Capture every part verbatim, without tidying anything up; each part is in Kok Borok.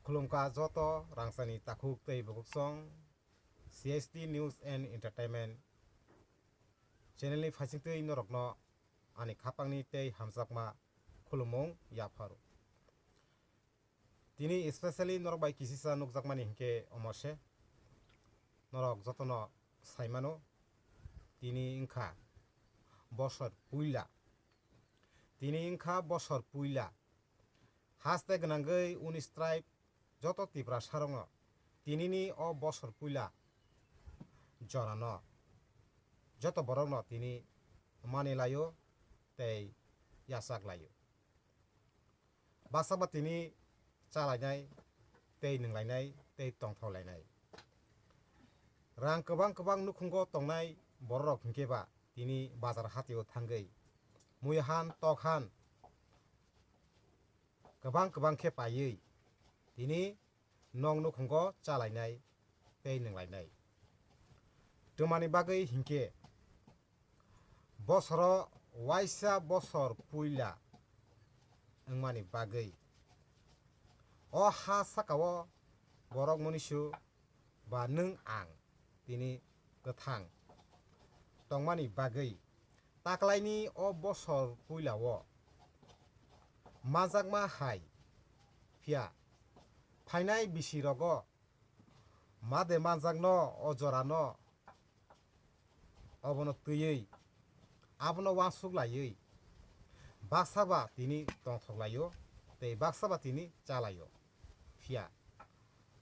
Khulumkha joto rangchakni takhuk tei bukuksong C S T News and Entertainment channel ni phaisingtwi norokno ani khapangni tei hamjakma khulumung yapharo. Tini specially norok bai kisisa nukjakmani hinkhe omo se, norok jotono saimano, tini wngkha bosor puila, tini wngkha bosor puila. Haste gwnangwi unis tribe joto Tiprasarokno tinini o bosor puila jorano joto borokno tini mani laio tei yachak laio. Baksa ba tini chalainai tei nwnglainai tei tongthok lainai. Rang kwbang kwbang nukhungo tongnai bororok hinkhe ba tini bazar hatio thangwi muihan tokhan kwbang kwbang khe paiwi tini nok nukhungo chalainai tei nwnglainai. Twmani bagwi hinkhe bosoro waisa bosor puila wngmani bagwi o ha sakao borok munisu ba nwng ang tini kwthang tongmani bagwi taklaini o bosor puilao manjakma hai phiya phainai bisirogo made manjakno o jorano obono twiwi abono uansuk laiwi baksa ba tini tongthok laio tei baksa ba tini chalaio. Phiya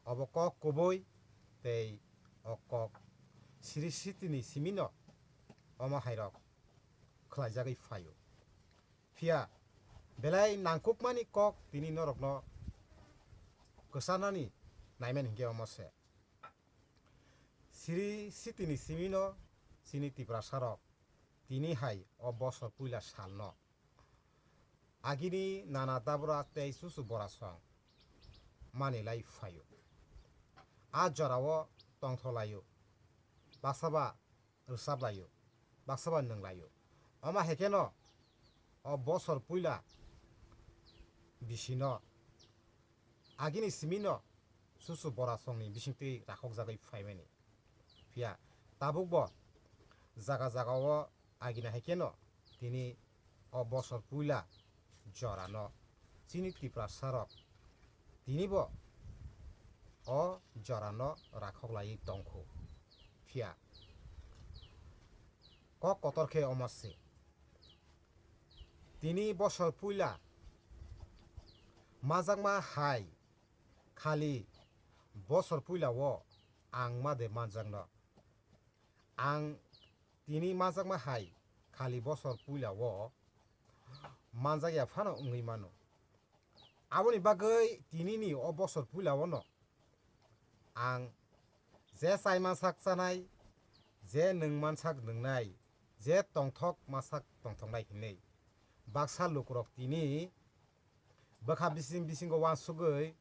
obo kok kubui tei o kok siri sitini simino omo hairok khlaijagwi phaio. Phiya belai nangkukmani kok tini norokno kwchanani naimani hinkhe omo se. Siri sitini simino chini Tiprasarok tini hai o bosor puila salno agini nana dabra tei chuchu borasong mani lai phaio. A jorao tongthok laio, baksa ba rwchap laio, baksa ba nwng laio. Omo hai kheno o bosor puila bisino agini simino chuchu borasongni bisingtwi rakhokjagwi phaimani. Phiya tabukbo jaga jagao agini hai kheno tini o bosor puila jorano chini Tiprasarok tinibo o jorano rakhok laiwi tongkhu. Phiya kok kotor khe omo se. Tini bosor puila manjakma hai khali bosor puilao ang made manjakno. Ang tini manjakma hai khali bosor puilao manjakya phano wngwi mano. Aboni bagwi tinini o bosor puilaono ang je chai mansak chanai, je nwng mansak nwngnai, je tongthok mansak tongthoknai hinwi baksa lukurok tini bwkha bising bisingo uansugwi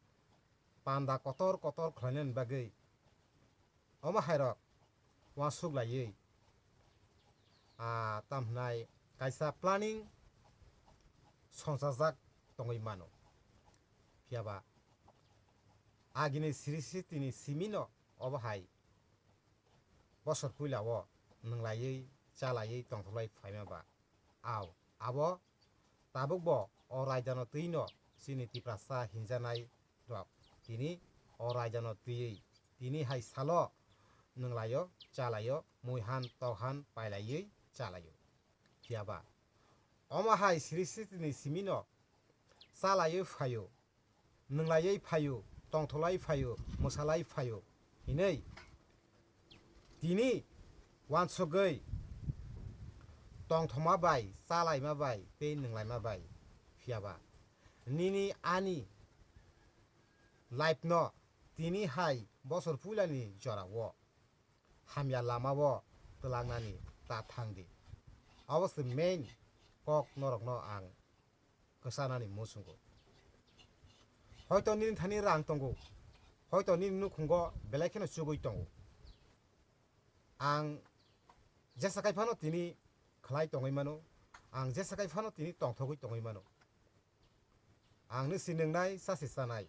panda kotor kotor khlainani bagwi omo hairok uansuk laiwi, ah, tam hwnai kaisa planning songchajak tongwi mano. Phiya ba agini siri sitini simino obo hai bosor puilao nwnglaiwi chalaiwi tongthoklai phaima ba. Au, abo tabukbo o raidano twino chini Tiprasa hinjanai rok tini o raidano twiwi tini hai salo nwnglaio, chalaio, muihan tokhan pailaiwi chalaio. Phiya ba omo hai siri sitini simino chalaiwi phaio, nwnglaiwi phaio, tongtholai phaio, mwsalai phaio hinwi tini uansugwi tongthoma bai, chalaima bai tei nwnglaima bai. Phiya ba nini ani life no tini hai bosor puilani jorao hamya lamao twlangnani ta thang di. Abo se main kok norokno ang kwchanani muchungo. Hoito nini thani rang tongo, hoito nini nukhungo belai kheno chugui tongo. Ang jesa kai phano tini khlai tongwi mano, ang jesa kai phano tini tongthogwi tongwi mano. Ang nisi nwngnai, sasi chanai.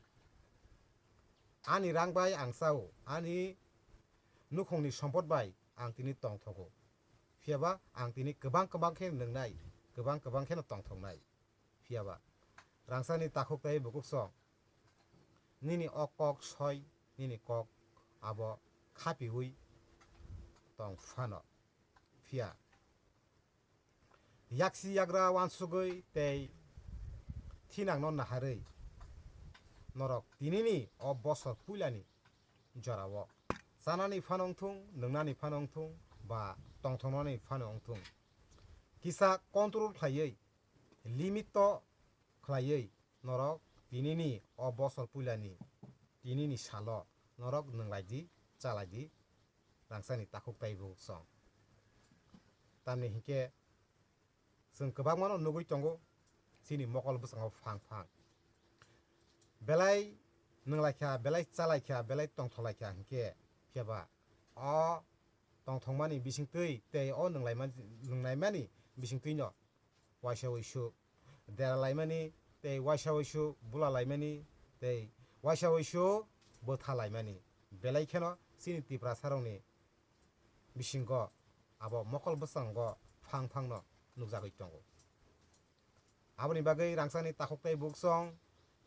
Ani rang bai ang chao, ani nukhungni sompot bai ang tini tongthogo. Phiyaba ang tini kwbang kwbang khe nwngnai, kwbang kwbang kheno tongthoknai. Phiyaba rangchakni takhuk tei bukuksong nini o kok soi, nini kok abo khapiui tong phano. Phiya yaksi yagra uansugui tei thinangno naharwi norok tinini o bosor puilani jorao chanani phano wngthung, nwngnani phano wngthung, ba tongthoknani phano wngthung, kisa control khlaiwi, limit o khlaiwi norok tinini o bosor puilani tinini salo norok nwnglai di, chalai di, rangchakni takhuk tei bukuksong. Tamni hinkhe chwng kwbangmano nugui tongo chini mokol bwskango phang phang. Belai nwnglaikha, belai chalaikha, belai tongtholaikha hinkhe, phiyaba o tongthokmani bisingtwi tei o nwnglaima-, nwnglaimani bisingtwino waisa waisu dera laimani tei waisa waisu bula laimani tei waisa waisu bwtha laimani belai kheno chini Tiprasarokni bisingo abo mokol bwskango phang phangno nukjagwi tongo. Aboni bagwi rangchakni takhuk tei bukuksong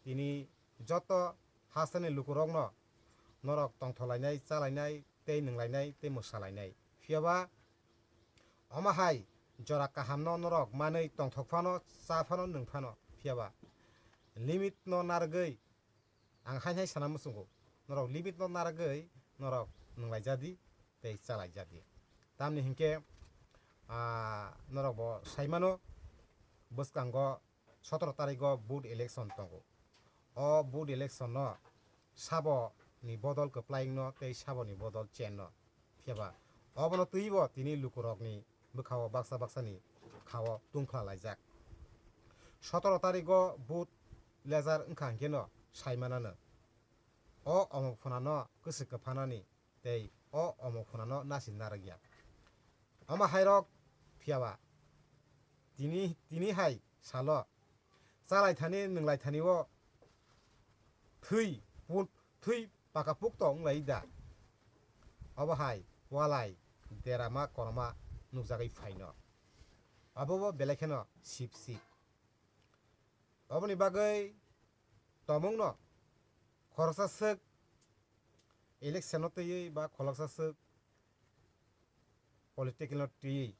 tini joto hasteni lukurokno norok tongtholainai, chalainai, tei nwnglainai, tei mwsalainai. Phiyaba omo hai jora kahamno norok manwi tongthok phano, cha phano, nwng phano. Phiyaba limit no narwgwi ang hai hai sana muchungo, norok limit no narwgwi norok nwnglaijadi tei chalaijadi. Tamni hinkhe, ah, norok bo saimano bwskango sotoro tarikgo vote election tongo. O vote election no sabo ni bodol kwplaing no tei sabo ni bodol chen no. Phiyaba obono twibo tini lukurokni bwkhao baksa baksani khao tungkhla laijak. Sotoro tarikgo vote lejar wngkha hinkhe no saimanano. O omok phunano kwswk kwphanani tei o omok phunano nasi narwkya. Omo hairok phiyaba tini, tini hai salo chalaithani nwnglaithani o thwi pun-, thwi pakapukto wnglai da. Obo hai walai derama koroma nukjagwi phaino. Abobo belai kheno sip sip. Oboni bagwi tomungno khoroksa swk election-o twiwi ba khoroksa swk political-no twiwi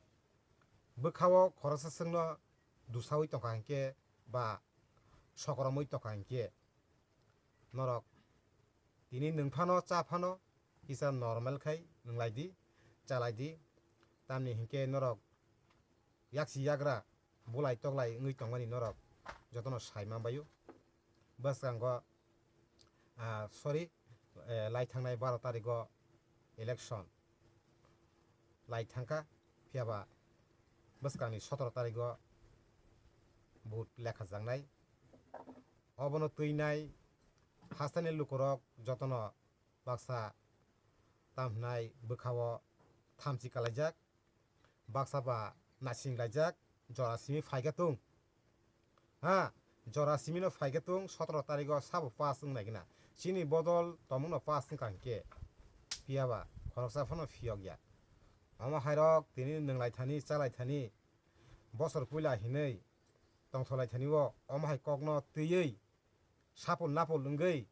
bwkha-o khoroksa swkno dusaui tongkha hinkhe ba sokoromwi tongkha hinkhe norok tini nwng phano cha phano kisa normal khai nwng lai di, cha lai di, tamni hinkhe norok yaksi yagra bulai toklai wngwi tongmani norok jotono sai manbaio. Bwskango, ah, sorry, eh, lai thangnai baro tarigo election lai thangkha, phiyaba bwskangni sotoro tarigo vote lekha jaknai. Obono twinai hasteni lukurok jotono baksa tamhinai bwkhao thamchi kalaijak, baksa ba nasing laijak, jora simi phaikhe tung. Ha, jora simino phaikhe tung, sotoro tarigo sabo pass wng naikhe na. Chini bodol tomungno pass wngkha hinkhe, phiyaba khoroksa phano phiyokya. Omo hairok tini nwnglaithani, chalaithani, bosor puila hinwi tongtholaithani o, omo hai kokno twiwi sapul napul wngwi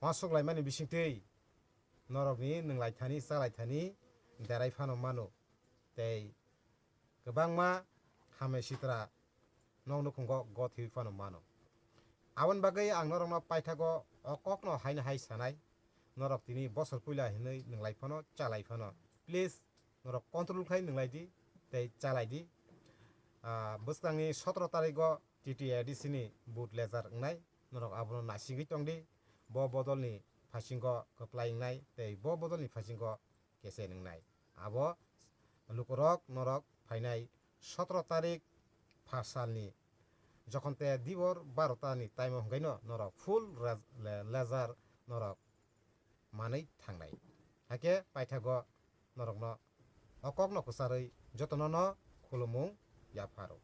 uansuk laimani bisingtwi norokni nwnglaithani, chalaithani derai phano mano, tei kwbangma hamya sitra nok nukhungo gothwi phano mano. Aboni bagwi ang norokno paithago o kokno haino hai sanai, norok tini bosor puila hinwi nwng lai phano, cha lai phano, please norok control khai nwng lai di tei cha lai di. Ah, bwskangni sotoro tarigo T T A D C ni vote lejar wngnai, norok abono naisingwi tong di. Bo bodolni phasingo kwplai wngnai tei bo bodolni phasingo kese nwngnai. Abo lukurok norok phainai sotoro tarik phas salni jokhon te dibor barota ni time o hwnkhaino norok full res-, le-, lejar norok manwi thangnai. Hakhe paithago norokno o kokno kwcharwi jotono no khulumung yapharo.